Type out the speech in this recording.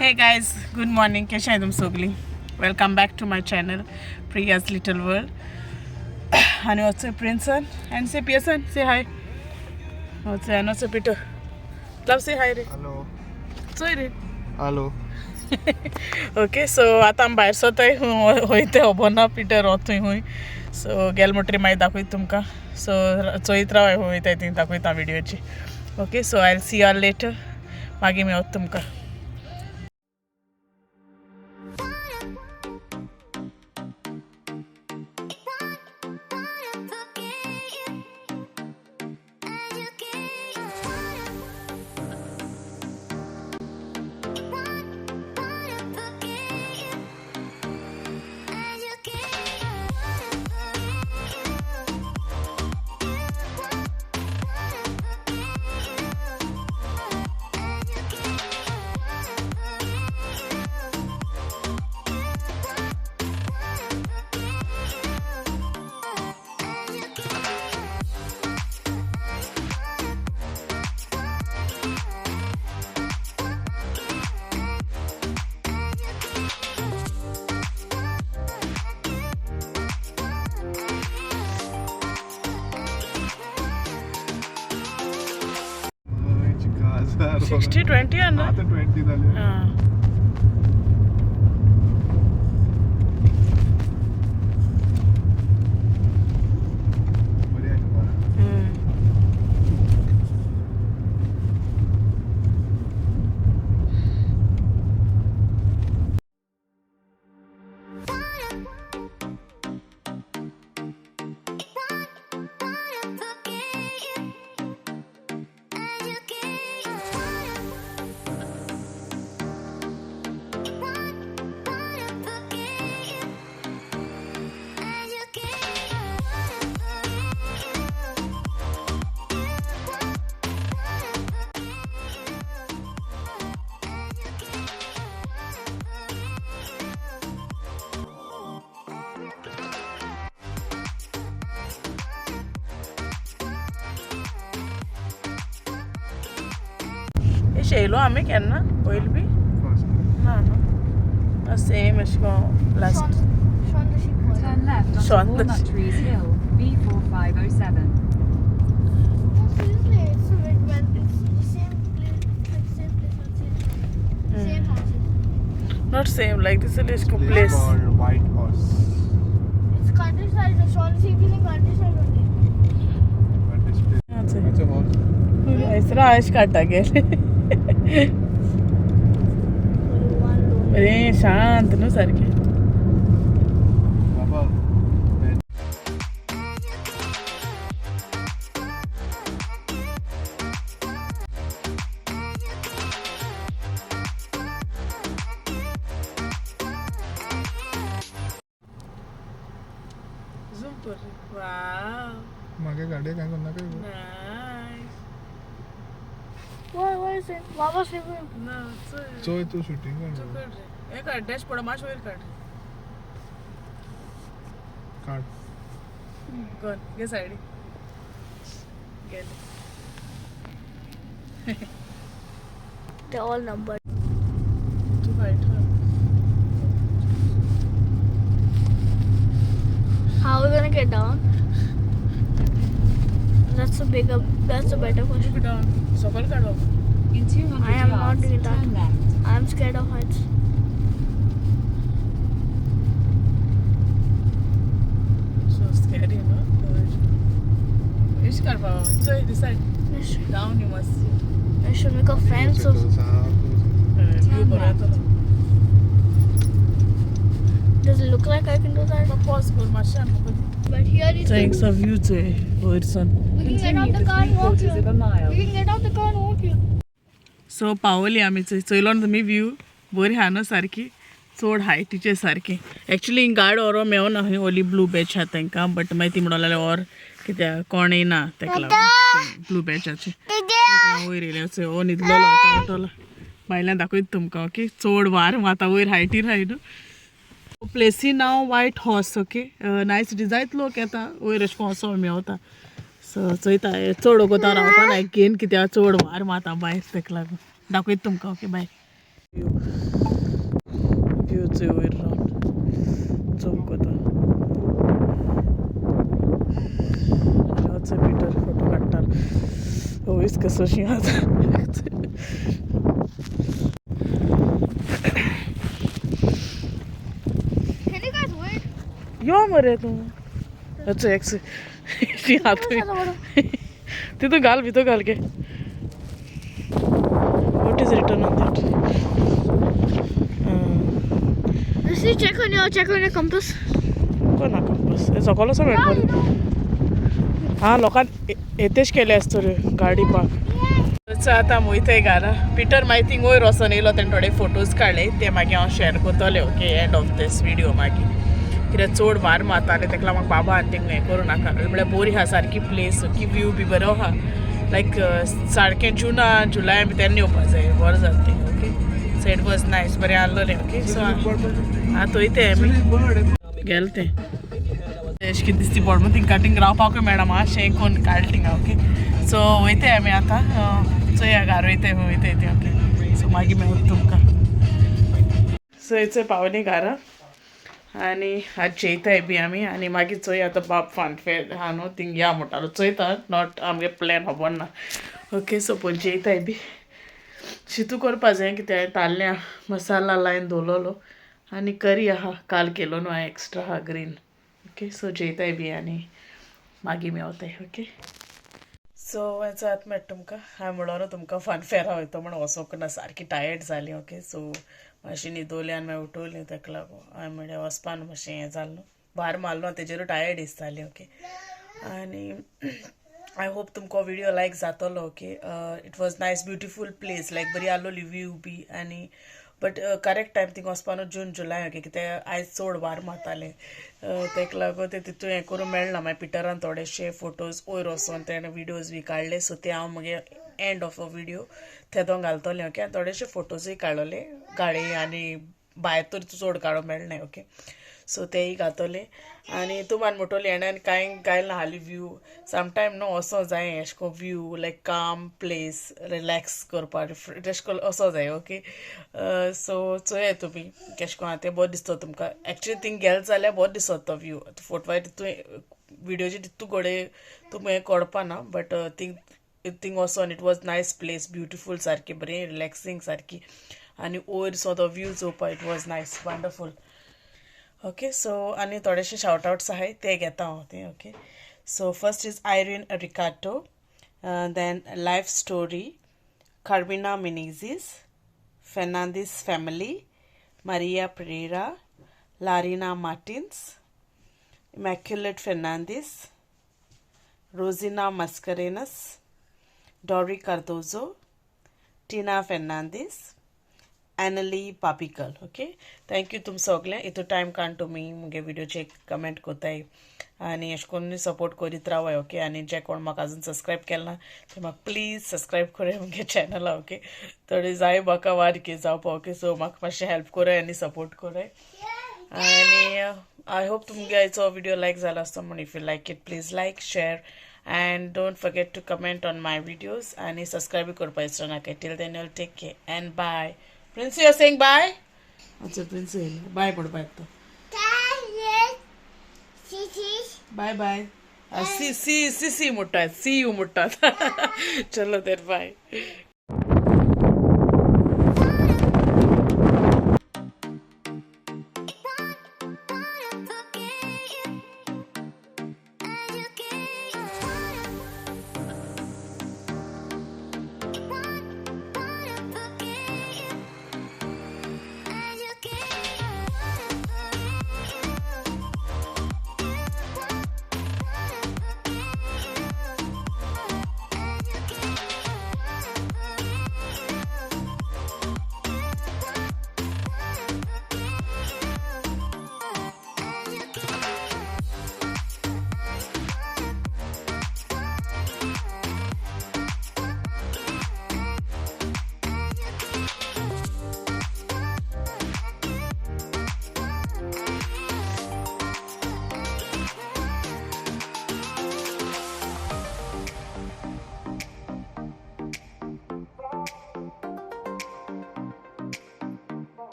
Hey guys, good morning. कशें तुम सगळीं? Welcome back to my channel Priya's little world. आनी वचो प्रिन्सन आनी से पियसन से हाय. वचो आनी वचो पिटर लव से हाय रे. हॅलो. चोय रे. हॅलो. ओके, सो आतां आमी भायर सरताय. खंय तें खबर ना. पिटर वता थंय खंय. सो गेले म्हणटरी मागीर दाखयता तुमकां. सो चोयत राव, खंय वयताय थंय दाखयता व्हिडियोची. Okay, so I see you later. मागीर मेवता तुमकां. 60-20 आहे. आता 20 झाले. हां. बरी आहे तुम्हाला. हे शेयलो आमी केन्ना पयल बी? फर्स्ट. ना न्हू, सेम अशें करून last. Turn left onto Sean the Walnut Sheep. Trees Hill, B4507. No, seriously, it's when it's the same place, like same place, not same, same houses. Not same like this is Place place. called White Horse. It's countryside. The Sean Sheep is in countryside only. But this place. It's a horse. हयसर अशें काडटा गेले. Only one road. बरें शांत न्हू सारकें. बाबा. Zoom कर. वाव. मागे गाडी काय करणार काय? Nice. Why? Why is it? Baba sleeping. ना चोय. चोय तू शूटिंग तूं काढ. काड रे, हें काड, डॅशबोर्ड मातशें वयर काड. काढ. गन घे सायडी गेले. They're all numbered. तूं fight. How are we gonna get down? That's a bigger. That's a better question. Down सकयल काड बाबा. In 200 I am not yards, doing that. turn left. I'm scared of heights. So scary, no? इश काड बाबा, चोय this side. Down you must see. I should make a fence of. View बरो येतलो. Does it look like I can do that? Pause कर मातशें आमकां. But here is. चोय हिंगसो व्यू चोय वयरसून. We can get out Continue the for car three and walk quarters here. of a mile. We can get out the car and walk here. So पावली आमी. चोय, चोयलो न्हू तुमी व्यू? बरी आहा न्हू सारकी, चड हायटीचे सारकी. एक्चुली हिंग गाड व्हरो मेवना खंय. ओली ब्लू बॅच आहा तांकां, बट मागीर ती म्हणूंक लागले or कित्याक कोण येयना तेका लागून ब्लू बॅचाचे वयर येयले. चोय, हो न्हिदलेलो, आतां उठलो. भायल्यान दाखयता तुमकां. ओके, चड वार आतां वयर हायटीर आहाय न्हू. प्लेसी नांव वायट हॉर्स. ओके, नायस जायत लोक येता वयर, अशें करून वचोन मेवता. सो चोयता, चड वगत हांव रावपा ना घेन, कित्याक चड वार मारता भायर, तेका लागून. दाखयता तुमकां. Okay, bye. व्यू चोय वयर रावन झूम कोता. आनी पिटर फोटो काडटालो. वयस कसो शी आतां. Can you guys wait? यो मरे तूं. अच्छा एक्स शी हात तितून घाल, भितर घाल गे. What is written on that? Let's see, check on your compass. कोण कंपस हे सकल असो मेळपाक. हा लोकांक येतेश केले आसतो रे गाडी पार्क. आतां वयताय घरा. पिटर मागीर थिंग वयर वचोन येयलो, तेणें थोडे फोटोज काडले, ते मागीर हांव शेअर करतलें, okay, end of this video. मागीर कित्याक चड वार मारताले, तेका लागून म्हाका बाबा आनी थिंग हें करूं नाका म्हळ्यार. बरी आहा सारकी प्लेस की व्यू बी बरो आहा. लायक सारकें जुना जुलय बी तेन्ना येवपा जाय, बरें जाता तें. Okay, so it was nice, बरें आहलोलें. ओके, सो आतां वयताय आमी. गेले तें अशें कितें दिसती पड म्हूण थिंग थिंग रावपाकूय मेळना, मातशें कोन्न काडलें थिंगा. ओके, सो वयताय आमी आतां. चोया घार वयताय, खंय वयताय तें. ओके, सो मागीर मेळटा तुमकां. सो हेचो पावली घारा आनी आज जेयताय बी आमी. आनी मागीर चोया आतां बाब फानफेर आहा न्हू, थिंग या म्हणटालो, चोयता, not आमगे प्लॅन खबर ना. ओके, सो पयलीं जेयताय बी. शितू करपा जाय कित्याक ताल्ल्या मसाला लायन दवरलोलो आनी करी आहा, काल केलो न्हू हांवें, एक्स्ट्रा आहा ग्रीन. ओके, सो जेयताय बी आनी मागीर मेवताय. ओके, सो हेचो आतां मेळटा तुमकां. हांवें म्हणलो तुमकां फन फेरा वयतो म्हण, वचोंक ना, सारकी टायर्ड जाली. ओके, सो मातशी न्हिदोली आनी मागीर उठवली, तेका लागून हांवें म्हणलें वचपा न्हू, मातशें हें जालें न्हू, भार मारलो तेजेरूय टायर्ड दिसताली. ओके, आनी I hope तुमकां व्हिडिओ लायक जातलो. Okay, it was nice, beautiful place, like बरी आसलोली व्यू बी. आनी बट करेक्ट टायम थिंग वचपा न्हू जून जुलय. ओके, कित्याक आयज चड वार मारतालें, तेका लागून ते तितून हें करूंक मेळना. मागीर पिटरान थोडेशे फोटोज वयर वचोन तेणें विडियोज बी काडले, सो ते हांव मागीर एंड ऑफ अ विडियो तेदों घालतलें. ओके, आनी थोडेशे फोटोजूय काडलेले गाडी आनी भायर तर चड काडूंक मेळनाय. ओके, सो तेय घातले. आनी तुमान म्हणटली हेणें कांय गायला हाली व्यू समटायम न्हू असो जाय, एशें कोन्न व्यू लायक काम प्लेस रिलॅक्स करपाक तेशें कोन्न असो जाय. ओके, सो चोया तुमी केशें कोन्न आहा तें, बरो दिसता तुमकां. एक्चुली थिंग गेले जाल्यार बरो दिसता तो व्यू फोटो तितून विडियोचे तितू घडये तुमकां हें कळपा ना, बट थिंग थिंग वचोन it was nice place, beautiful सारकी, बरी रिलॅक्सींग सारकी. आनी वयर सो तो व्यू चोवपा it was nice, wonderful. Okay, so आनी थोडेशे शावट आवट्स आहाय, ते घेता हांव ते. Okay, so first is Irene Ricardo, then life story, Carmina Menezes, Fernandes family, Maria Pereira, Larina Martins, Immaculate Fernandes, Rosina Mascarenhas, Dory Cardozo, Tina Fernandes, Annalie Papikal. Okay, thank you तुम सगळें इतू time काडून तुमी मुगे व्हिडिओचे comment कोताय आनी अशें करून support करीत रावाय. ओके, आनी जे कोण म्हाका अजून सबस्क्रायब केलें ना ते म्हाका प्लीज सबस्क्रायब कराय मुगे चॅनला. ओके, थोडे जाय म्हाका वारके जावपा. ओके, सो म्हाका मातशें हेल्प कराय आनी सपोर्ट कराय. आनी I hope तुमगे आयचो व्हिडिओ लायक जाला आसतो म्हूण. If you like it, please like, share and don't forget to comment on my videos and subscribe करपा विसरू नाका. Till then, you'll take care and bye. Prince, you are saying bye? अच्छा, prince बाय पड, बाय तो. Bye bye. See see see see मुट्टा, C you मुट्टा. चलो then, bye.